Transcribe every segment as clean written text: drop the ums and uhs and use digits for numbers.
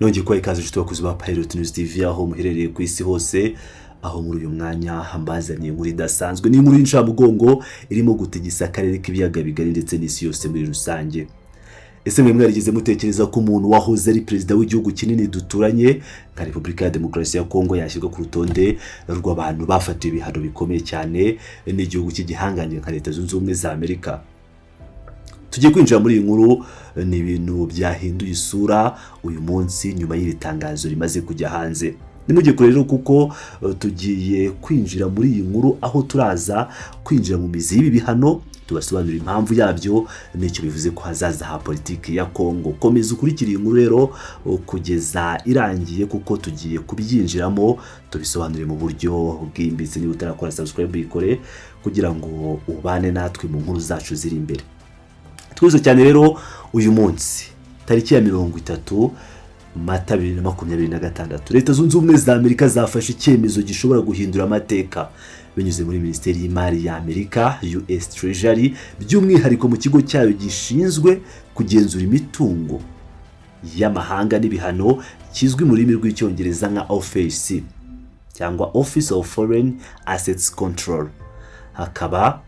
Nongeye kubaha ikaze, inshuti bakunzi ba Pilot News TV, aho muherereye ku isi hose, aho muri uyu mwanya mbazaniye inkuru idasanzwe. Ni inkuru y'incamugongo irimo gutigisa akarere k'ibiyaga bigari ndetse n'isi yose muri rusange. Ese mwe mwarigeze mutekereza ko umuntu wahoze ari perezida w'igihugu kinini duturanye nka Repubulika ya Demokarasi ya Kongo yashyirwa ku rutonde rw'abantu bafatiwe ibihano bikomeye cyane n'igihugu cy'igihangange nka Leta Zunze Ubumwe za Amerika? Tugiye kwinjira muri iyi nkuru. Ni ibintu byahinduye isura uyu munsi nyuma y'iri tangazo rimaze kujya hanze. Nimujye kure rero, kuko tugiye kwinjira muri iyi nkuru, aho turaza kwinjira mu mizi y'ibi bihano, tubasobanurira impamvu yabyo n'icyo bivuze ko hazaza ha politiki ya Kongo. Komeza ukurikire iyi nkuru rero kugeza irangiye, kuko tugiye kubyinjiramo tubisobanure mu buryo bwimbitse. Niba utarakora subscribe, uyikore kugira ngo ubane natwe mu nkuru zacu ziri imbere. Twese cyane rero, uyu munsi tariki ya 30 Mata 2026, Leta Zunze Ubumwe za Amerika zafashe icyemezo gishobora guhindura amateka binyuze muri Minisiteri y'Imari ya Amerika, US Treasury, by'umwihariko mu kigo cyayo gishinzwe kugenzura imitungo y'amahanga n'ibihano, kizwi mu rurimi rw'Icyongereza nka OFAC cyangwa Office of Foreign Assets Control. Hakaba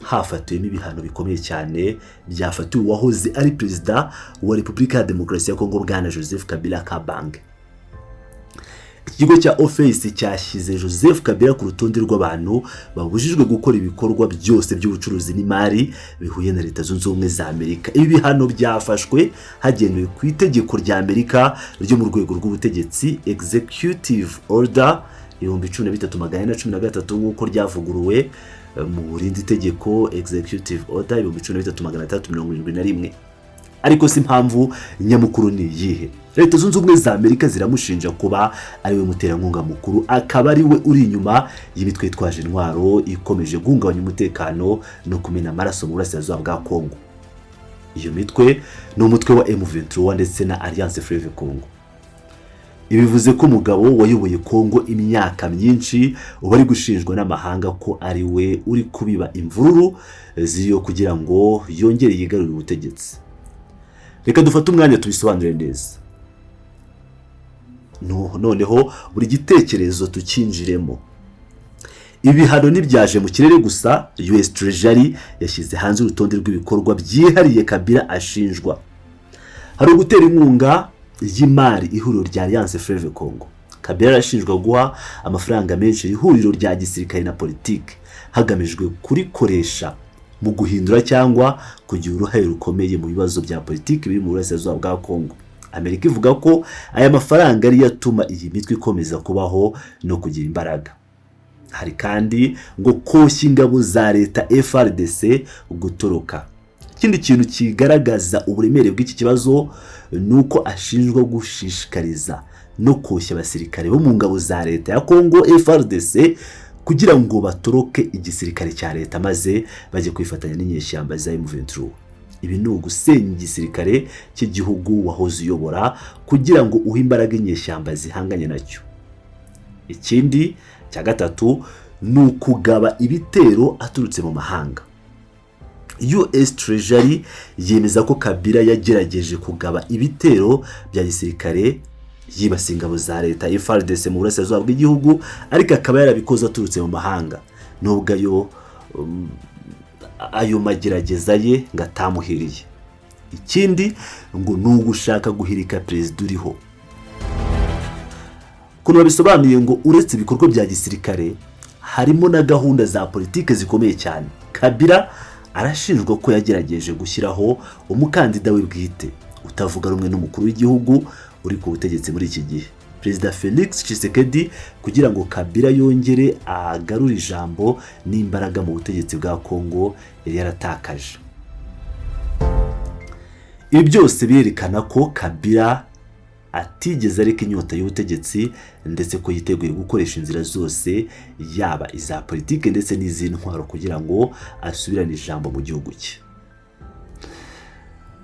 hafatiwemo ibihano bikomeye cyane byafatiwe uwahoze ari perezida wa Repubulika ya Demokarasi ya Kongo, bwana Joseph Kabila Kabange. Iki kigo cya OFAC cyashyize Joseph Kabila ku rutonde rw'abantu babujijwe gukora ibikorwa byose by'ubucuruzi n'imari bihuye na Leta Zunze Ubumwe za Amerika. Ibi bihano byafashwe hagendewe ku itegeko rya Amerika ryo mu rwego rw'ubutegetsi, Executive Order 13413, nk'uko ryavuguruwe mu rindi tegeko, Executive Order 13671. Ariko si impamvu nyamukuru ni iyihe? Leta Zunze Ubumwe za Amerika ziramushinja kuba ariwe muterankunga mukuru, akaba ariwe uri inyuma y'imitwe yitwaje intwaro ikomeje guhungabanya umutekano no kumena amaraso mu burasirazuba bwa Kongo. Iyo mitwe ni umutwe wa M23 ndetse na Alliance Fleuve Congo. Ibi bivuze ko umugabo wayoboye Kongo imyaka myinshi uba ari gushinjwa n'amahanga ko ari we uri kubiba imvururu ziriyo kugira ngo yongere yigarurire ubutegetsi. Reka dufate umwanya tubisobanure neza, noneho buri gitekerezo tukinjiremo. Ibihano ntibyaje mu kirere gusa. US Treasury yashyize hanze urutonde rw'ibikorwa byihariye Kabila ashinjwa. Hari ugutera inkunga y'imari ihuriro rya Alliance Fleuve Congo. Kabila arashinjwa guha amafaranga menshi ihuriro rya gisirikare na politiki, hagamijwe kurikoresha mu guhindura cyangwa kugira uruhare rukomeye mu bibazo bya politiki biri mu burasirazuba bwa Kongo. Amerika ivuga ko aya mafaranga ariyo atuma iyi mitwe ikomeza kubaho no kugira imbaraga. Hari kandi ngo koshya ingabo za leta FARDC gutoroka. Ikindi kintu kigaragaza uburemere bw'iki kibazo ni uko ashinjwa gushishikariza no koshya abasirikare bo mu ngabo za leta ya Kongo FARDC kugira ngo batoroke igisirikare cya leta maze bajye kwifatanya n'inyeshyamba za M23. Ibi ni ugusenya igisirikare cy'igihugu wahoze uyobora kugira ngo uhe imbaraga inyeshyamba zihanganye nacyo. Ikindi cya gatatu ni ukugaba ibitero aturutse mu mahanga. US Treasury yemeza ko Kabila yagerageje kugaba ibitero bya gisirikare yibasiye ingabo za leta FARDC mu burasirazuba bw'igihugu, ariko akaba yarabikoze aturutse mu mahanga, nubwo ayo magerageza ye ngo atamuhiriye. Ikindi ngo ni ugushaka guhirika perezida uriho. Ukuntu babisobanuye, ngo uretse ibikorwa bya gisirikare harimo na gahunda za politiki zikomeye cyane. Kabila arashinjwa ko yagerageje gushyiraho umukandida we bwite utavuga rumwe n'umukuru w'igihugu uri ku butegetsi muri iki gihe, Perezida Felix Tshisekedi, kugira ngo Kabila yongere agarure ijambo n'imbaraga mu butegetsi bwa Kongo yari yaratakaje. Ibi byose birerekana ko Kabila atigeze areka inyota y'ubutegetsi, ndetse ko yiteguye gukoresha inzira zose, yaba iza politiki ndetse n'iz'intwaro, kugira ngo asubirane ijambo mu gihugu cye.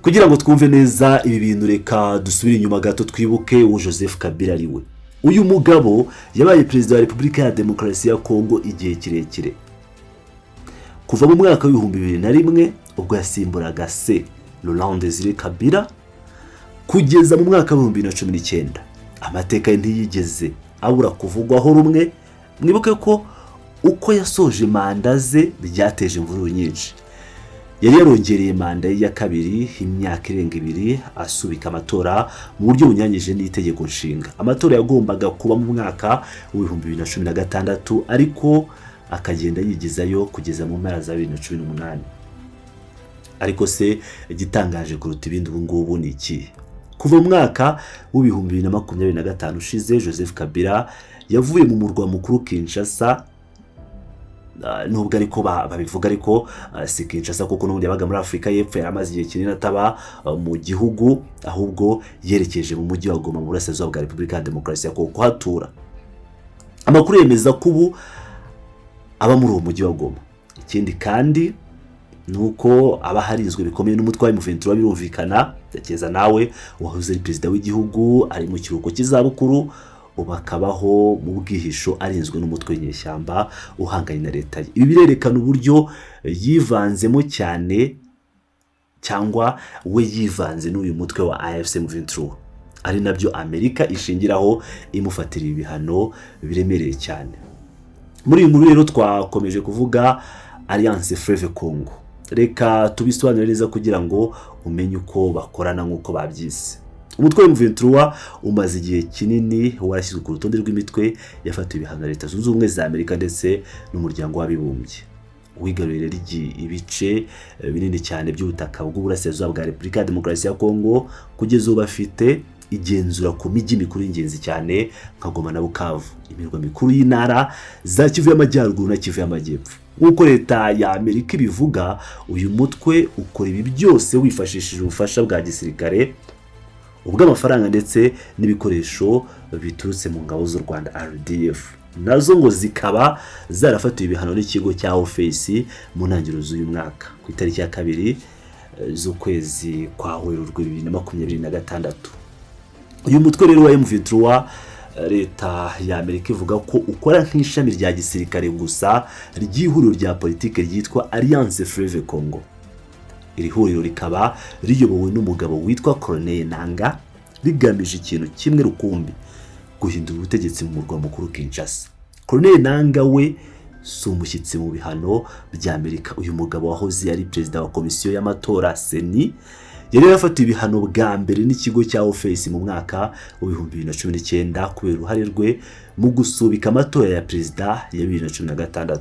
Kugira ngo twumve neza ibi bintu, reka dusubire inyuma gato twibuke uwo Joseph Kabila ari we. Uyu mugabo yabaye perezida wa Repubulika ya Demokarasi ya Kongo igihe kirekire, kuva mu mwaka wa 2001 ubwo yasimburaga se Laurent Desire Kabila, kugeza mu mwaka wa 2023. Kugeza mu mwaka wa 2019, amateka ye ntiyigeze abura kuvugwaho rumwe. Mwibuke ko uko yasoje manda ze byateje imvururu nyinshi. Yari yarongereye manda ye ya kabiri imyaka irenga 2, asubika amatora mu buryo bunyuranyije n'itegeko nshinga. Amatora yagombaga kuba mu mwaka wa 2016, ariko akagenda yigizayo kugeza mu mpera za 2018. Ariko se igitangaje kuruta ibindi ubu ngubu ni iki? Kuva mu mwaka wa 2025 ushize, Joseph Kabila yavuye mu murwa mukuru Kinshasa, nubwo ariko babivuga, ariko si Kinshasa, kuko n'ubundi yabaga muri Afurika y'Epfo, yari amaze igihe kinini ataba mu gihugu, ahubwo yerekeje mu mujyi wa Goma mu burasirazuba bwa Repubulika ya Demokarasi ya Kongo kuhatura. Amakuru yemeza ko ubu aba muri uwo mujyi wa Goma. Ikindi kandi ni uko aba harinzwe bikomeye n'umutwe wa M23. Birumvikana, tekereza nawe, uwahoze ari perezida w'igihugu ari mu kiruhuko cy'izabukuru, ubu akabaho mu bwihisho arinzwe n'umutwe w'inyeshyamba uhanganye na leta ye. Ibi birerekana uburyo yivanzemo cyane, cyangwa we yivanze n'uyu mutwe wa AFC M23, ari nabyo Amerika ishingiraho imufatira ibihano biremereye cyane. Muri iyi nkuru rero twakomeje kuvuga Alliance Fleuve Congo. Reka tubisobanure neza kugira ngo umenye uko bakorana nk'uko babyise. Umutwe wa M23 umaze igihe kinini warashyizwe ku rutonde rw'imitwe yafatiwe ibihano na Leta Zunze Ubumwe za Amerika ndetse n'Umuryango w'Abibumbye. Wigaruriye rero ibice binini cyane by'ubutaka bw'uburasirazuba bwa Repubulika ya Demokarasi ya Kongo. Kugeza ubu bafite igenzura ku mijyi mikuru y'ingenzi cyane nka Goma na Bukavu, imirwa mikuru y'intara za Kivu y'Amajyaruguru na Kivu y'Amajyepfo. Nk'uko leta ya Amerika ibivuga, uyu mutwe ukora ibi byose wifashishije ubufasha bwa gisirikare, ubw'amafaranga ndetse n'ibikoresho biturutse mu ngabo z'u Rwanda RDF, nazo ngo zikaba zarafatiwe ibihano n'ikigo cya OFC mu ntangiriro z'uyu mwaka, ku itariki ya 2 z'ukwezi kwa Werurwe 2026. Uyu mutwe rero wa M23, leta ya Amerika ivuga ko ukora nk'ishami rya gisirikare gusa ry'ihuriro rya politiki ryitwa Alliance Fleuve Congo. Iri huriro rikaba riyobowe n'umugabo witwa Corneille Nanga, rigamije ikintu kimwe rukumbi: guhindura ubutegetsi mu murwa mukuru Kinshasa. Corneille Nanga we si umushyitsi mu bihano bya Amerika. Uyu mugabo wahoze ari perezida wa komisiyo y'amatora CENI yari yarafatiwe ibihano bwa mbere n'ikigo cya OFC mu mwaka wa 2019 kubera uruhare rwe mu gusubika amatora ya perezida ya 2016.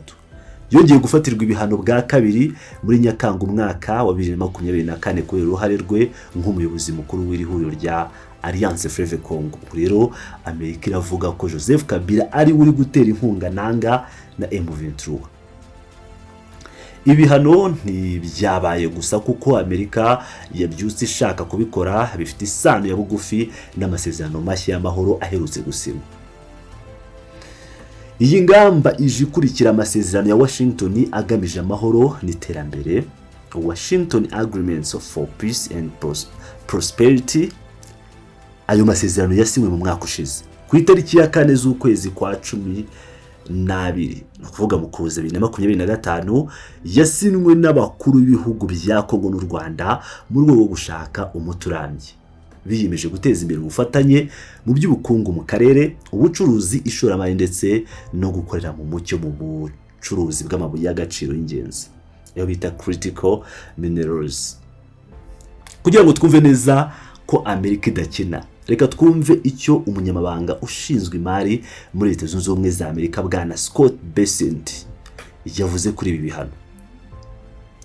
Yongeye gufatirwa ibihano bwa kabiri muri Nyakanga umwaka wa 2024 kubera uruhare rwe nk'umuyobozi mukuru w'iri huriro rya Alliance Fleuve Congo. Ubu rero Amerika iravuga ko Joseph Kabila ari we uri gutera inkunga Nanga na M23. Ibihano ntibyabaye gusa kuko Amerika yabyutse ishaka kubikora, bifite isano ya bugufi n'amasezerano mashya y'amahoro aherutse gusinywa. Iyi ngamba ije ikurikira amasezerano ya Washington agamije amahoro n'iterambere, Washington Agreements for Peace and Prosperity. Ayo masezerano yasinywe mu mwaka ushize ku itariki ya 4 z'ukwezi kwa 12, ni ukuvuga mu Kuboza 2025. Yasinywe n'abakuru b'ibihugu bya Kongo n'u Rwanda mu rwego rwo gushaka umuti urambye. Biyemeje guteza imbere ubufatanye mu by'ubukungu mu karere, ubucuruzi, ishoramari ndetse no gukorera mu mucyo mu bucuruzi bw'amabuye y'agaciro y'ingenzi, iyo bita critical minerals. Kugira ngo twumve neza ko Amerika idakina, reka twumve icyo umunyamabanga ushinzwe imari muri Leta Zunze Ubumwe za Amerika, bwana Scott Bessent, yavuze kuri ibi bihano.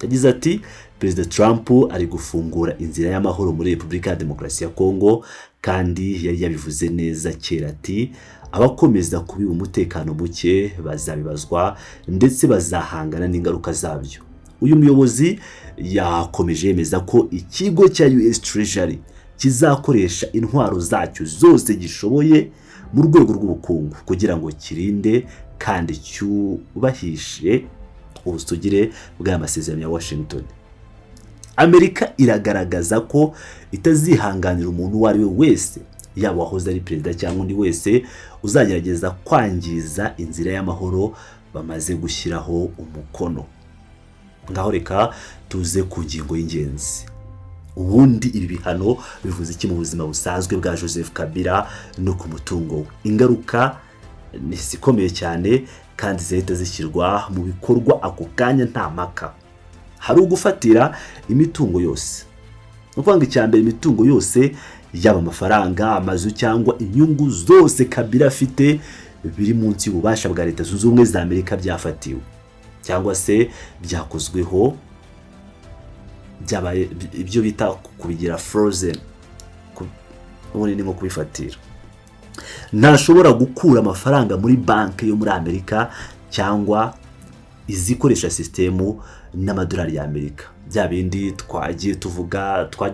Yagize ati: "Perezida Trump ari gufungura inzira y'amahoro muri Repubulika ya Demokarasi ya Kongo, kandi yari yabivuze neza kera ati abakomeza kubiba umutekano muke bazabibazwa ndetse bazahangana n'ingaruka zabyo." Uyu muyobozi yakomeje yemeza ko ikigo cya US Treasury kizakoresha intwaro zacyo zose gishoboye mu rwego rw'ubukungu kugira ngo kirinde kandi cyubahishe ubusugire bw'aya masezerano ya Washington. Amerika iragaragaza ko itazihanganira umuntu uwo ari we wese, yaba uwahoze ari perezida cyangwa undi wese, uzagerageza kwangiza inzira y'amahoro bamaze gushyiraho umukono. Ngaho reka tuze ku ngingo y'ingenzi. Ubundi ibi bihano bivuze iki mu buzima busanzwe bwa Joseph Kabila no ku mutungo we? Ingaruka ni zikomeye cyane kandi zihita zishyirwa mu bikorwa ako kanya nta mpaka. Hari ugufatira imitungo yose. Ni ukuvuga ngo icya mbere, imitungo yose, yaba amafaranga, amazu cyangwa inyungu zose Kabila afite biri munsi y'ububasha bwa Leta Zunze Ubumwe za Amerika, byafatiwe cyangwa se byakozweho, byabaye ibyo bita kubigira frozen, ubundi ni nko kubifatira. Ntashobora gukura amafaranga muri banki yo muri Amerika cyangwa izikoresha sisitemu n'amadolari y'Amerika, bya bindi twagiye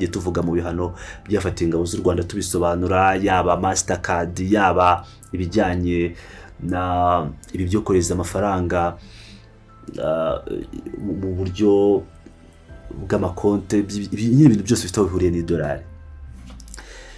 tuvuga mu bihano byafatiwe ingabo z'u Rwanda tubisobanura, yaba Mastercard, yaba ibijyanye na ibi byo kohereza amafaranga mu buryo bw'amakonte, nyine ibintu byose bifite aho bihuriye n'idolari.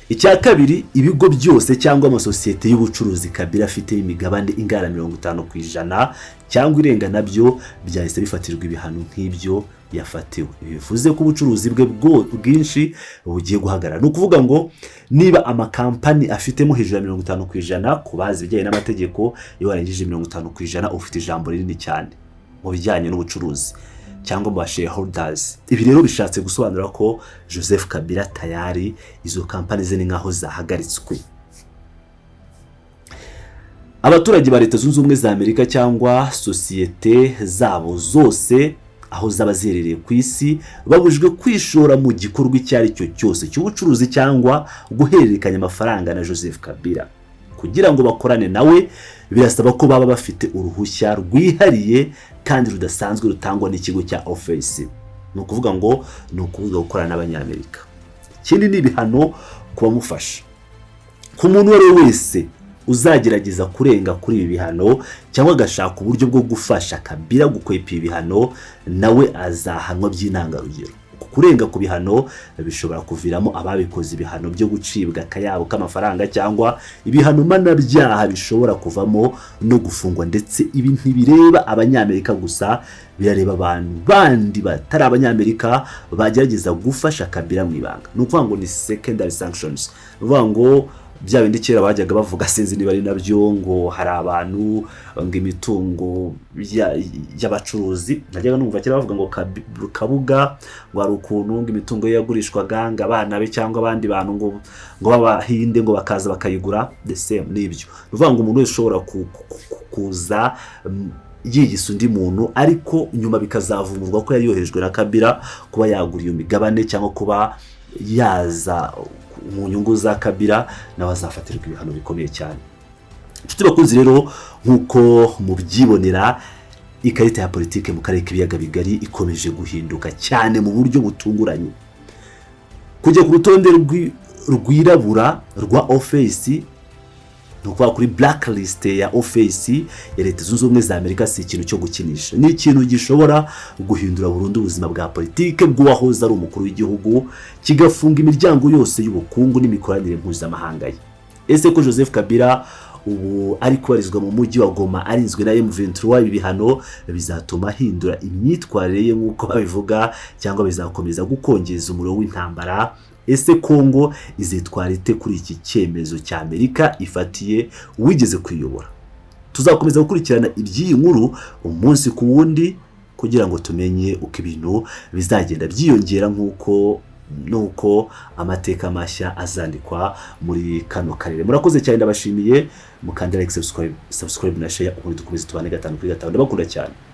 Icya kabiri, ibigo byose cyangwa amasosiyete y'ubucuruzi Kabila afite imigabane ingana na 50% cyangwa irenga, nabyo byahise bifatirwa ibihano nk'ibyo yafatiwe. Ibi bivuze ko ubucuruzi bwe bwinshi bugiye guhagarara. Ni ukuvuga ngo niba amakampani afitemo hejuru ya 50%, ku bazi ibijyanye n'amategeko, iyo warengeje 50% ufite ijambo rinini cyane mu bijyanye n'ubucuruzi cyangwa mu ba shareholders. Ibi rero bishatse gusobanura ko Joseph Kabila tayari izo kampani ze ni nkaho zahagaritswe. Abaturage ba Leta Zunze Ubumwe za Amerika cyangwa sosiyete zabo zose aho zaba ziherereye ku isi babujijwe kwishora mu gikorwa icyo ari cyo cyose cy'ubucuruzi cyangwa guhererekanya amafaranga na Joseph Kabila. Kugira ngo bakorane nawe birasaba ko baba bafite uruhushya rwihariye kandi rudasanzwe rutangwa n'ikigo cya OFAC. Ni ukuvuga ngo ni ukuvuga gukorana n'Abanyamerika. Ikindi ni ibihano ku bamufasha. Ku muntu uwo ari we wese uzagerageza kurenga kuri ibi bihano cyangwa agashaka uburyo bwo gufasha Kabila gukwepa ibi bihano, nawe azahanwa by'intangarugero. Kurenga ku bihano bishobora kuviramo ababikoze ibihano byo gucibwa akayabo k'amafaranga cyangwa ibihano mpanabyaha bishobora kuvamo no gufungwa. Ndetse ibi ntibireba Abanyamerika gusa, birareba abantu bandi batari Abanyamerika bagerageza gufasha Kabila mu ibanga. Ni ukuvuga ngo ni secondary sanctions. Ni ukuvuga ngo bya bindi kera bajyaga bavuga, sinzi niba ari nabyo, ngo hari abantu, ngo imitungo y'abacuruzi, najyaga numva kera bavuga ngo Kabuga, ngo hari ukuntu ngo imitungo ye yagurishwaga, ngo abana be cyangwa abandi bantu ngo b'Abahinde ngo bakaza bakayigura. The same nibyo. Ni ukuvuga ngo umuntu wese ushobora kuza yiyise undi muntu, ariko nyuma bikazavumurwa ko yari yoherejwe na Kabila kuba yagura iyo migabane cyangwa kuba yaza mu nyungu za Kabila, nawe azafatirwa ibihano bikomeye cyane. Inshuti bakunzi rero, nk'uko mubyibonera, ikarita ya politiki mu karere k'Ibiyaga Bigari ikomeje guhinduka cyane mu buryo butunguranye. Kujya ku rutonde rwirabura rwa OFAC, ni ukuvuga kuri blacklist ya OFAC ya Leta Zunze Ubumwe za Amerika, si ikintu cyo gukinisha. Ni ikintu gishobora guhindura burundu ubuzima bwa politike bw'uwahoze ari umukuru w'igihugu, kigafunga imiryango yose y'ubukungu n'imikoranire mpuzamahanga ye. Ese ko Joseph Kabila ubu ari kubarizwa mu mujyi wa Goma arinzwe na M23, ibi bihano bizatuma ahindura imyitwarire ye nk'uko babivuga, cyangwa bizakomeza gukongeza umuriro w'intambara? Ese Kongo izitwara ite kuri iki cyemezo cya Amerika ifatiye uwigeze kuyobora? Tuzakomeza gukurikirana iby'iyi nkuru umunsi ku wundi kugira ngo tumenye uko ibintu bizagenda byiyongera, nk'uko nuko amateka mashya azandikwa muri kano karere. Murakoze cyane, ndabashimiye. Mukande like, subscribe na share, ubundi dukomeze tubane gatanu kuri gatanu. Ndabakunda cyane.